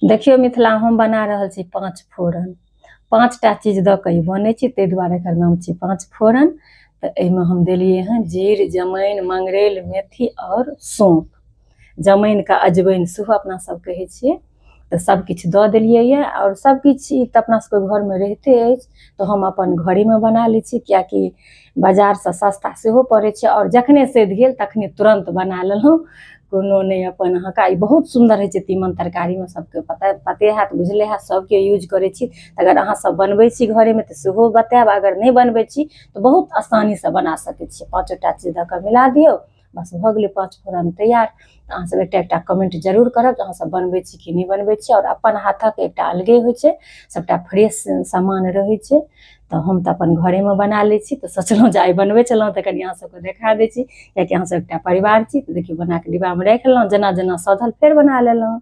देखियौ मिथिला, हम बना रहल छी 5 फोरन। 5टा चीज दऽ कऽ ई बनै छै, ताहि दुआरे एकर नाम छै 5 फोरन। तऽ एहिमे हम देलियै हँ जीर, जमाइन, मंगरैल, मेथी आओर सौंफ। जमाइनके अजवाइन सेहो अपना सब कहै छियै। तऽ सब किछु दऽ देलियै यऽ आओर सब किछु ई तऽ अपना सबके घरमे रहिते अछि, तऽ हम अपन घरेमे बना लै छी, किएकि बाजारसँ सस्ता सेहो पड़ै छै आओर जखने सधि गेल तखने तुरन्त बना लेलहुँ। कोनो नहि अपन अहाँके ई बहुत सुन्दर होइ छै तीमन तरकारीमे, सबके पते हैत, बुझले हैत, सबके यूज करै छी। अगर अहाँ सब बनबै छी घरेमे तऽ सेहो बतायब, अगर नहि बनबै छी तऽ बहुत आसानीसँ बना सकै छी। 5टा चीज दऽ कऽ मिला दियौ, बस भऽ गेलै 5 फोरन तैयार। तऽ अहाँ सब एकटा एकटा कमेंट जरूर करब जे अहाँ सब बनबै छी कि नहि बनबै छी। आओर अपन हाथक एकटा अलगे होइ छै, सबटा फ्रेश सामान रहै छै। तऽ हम तऽ अपन घरेमे बना लै छी, तऽ सोचलहुँ जे आइ बनबै छलहुँ तऽ कनि अहाँ सबके देखा दै छी, कियाकि अहाँ सब एकटा परिवार छी। तऽ देखियौ, बनाकऽ डिब्बामे राखि लेलहुँ, जेना जेना सधल फेर बना लेलहुँ।